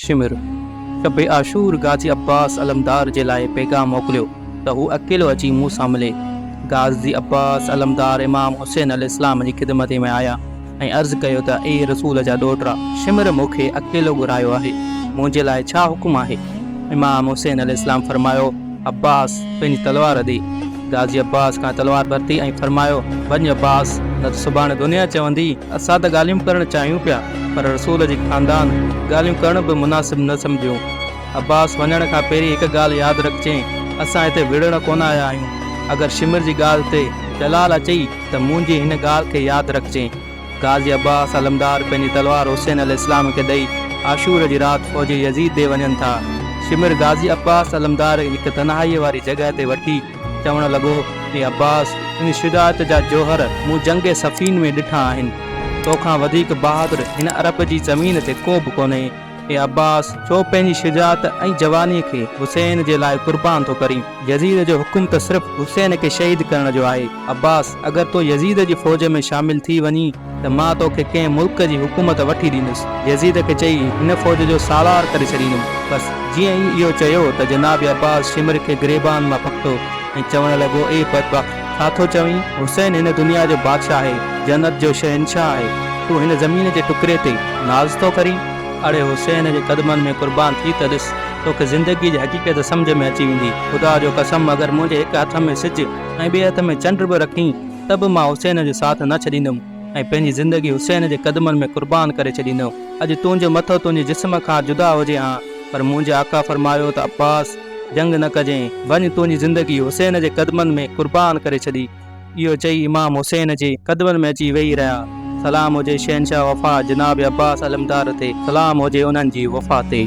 شمر، شب عاشور غازي عباس علمدار جي لاء پيغام موڪليو ته هو اڪيلو اچي مون سان ملي. غازي عباس علمدار امام حسين عليه السلام جي خدمت ۾ آيا ۽ عرض ڪيو ته اي رسول جا ڏوهٽا! شمر مون کي اڪيلو گهرايو آهي، منهنجي لاء ڇا حڪم آهي؟ امام حسين عليه السلام فرمايو، عباس! پنهنجي تلوار ڏي. غازي عباس کان تلوار ورتي ۽ فرمايو، وڃ عباس! نه ته سڀاڻي دنيا چوندي، اسان ته ڳالهيون ڪرڻ چاهيون پيا، پر رسول جي خاندان ڳالهيون ڪرڻ به مناسب نه سمجهيو. عباس وڃڻ کان پهرين هڪ ڳالهه ياد رکجين، اسان هتي وڙهڻ ڪونه آيا آهيون. اگر شمر جي ڳالهه تي جلال اچئي ته منهنجي هن ڳالهه کي ياد رکجين. غازي عباس علمدار پنهنجي تلوار حسين عليه السلام کي ڏئي عاشور جي رات فوج يزيد ڏي وڃن ٿا. شمر غازي عباس علمدار کي هڪ تنهائيء واري جڳهه تي وٺي چوڻ لڳو، اي عباس! تنهنجي شجاعت جا جوهر مون جنگ صفين ۾ ڏٺا آهن. تو کان وڌيڪ بهادر هن عرب جي زمين تي ڪو به ڪونهي. اي عباس! ڇو پنهنجي شجاعت ۽ جوانيء کي حسين جي لاء قربان ٿو ڪرين؟ يزيد جو حڪم ته صرف حسين کي شهيد ڪرڻ جو آهي. عباس! اگر تون يزيد جي فوج ۾ شامل ٿي وڃين ته مان توکي ڪنهن ملڪ جي حڪومت وٺي ڏيندس. يزيد کي چئي هن فوج جو سالار ڪري ڇڏيندم. بس، جيئن ئي اهو چيو ته جناب عباس شمر کي گريبان مان پڪڙيو ۽ چوڻ لڳو، اي بدبخت! ڇا ٿو چوين؟ حسين هن دنيا جو بادشاهه آهي، جنت جو شهنشاهه آهي، تون هن زمين جي ٽڪري تي ناز ٿو ڪرين؟ اڙي حسين جي قدمن ۾ قربان ٿي ته ڏس، توکي زندگيء جي حقيقت سمجهه ۾ اچي ويندي. خدا جو قسم اگر منهنجي هڪ هٿ ۾ سج ۽ ٻئي هٿ ۾ چنڊ به رکين ته به مان حسين جو ساٿ نه ڇڏيندم ۽ پنهنجي زندگي حسين جي قدمن ۾ قربان ڪري ڇڏيندم. اڄ تنهنجو مٿو تنهنجي جسم کان جدا هجي هان، پر منهنجي آقا فرمايو ته عباس! جنگ نه ڪجين، وڃ تنهنجي زندگي حسين جي قدمن ۾ قربان ڪري ڇڏي. اهو چئي امام حسين جي قدمن ۾ اچي ويهي رهيا. سلام هجي شهنشاهه وفا جناب عباس علمدار تي، سلام هجي انهن جي وفا تي.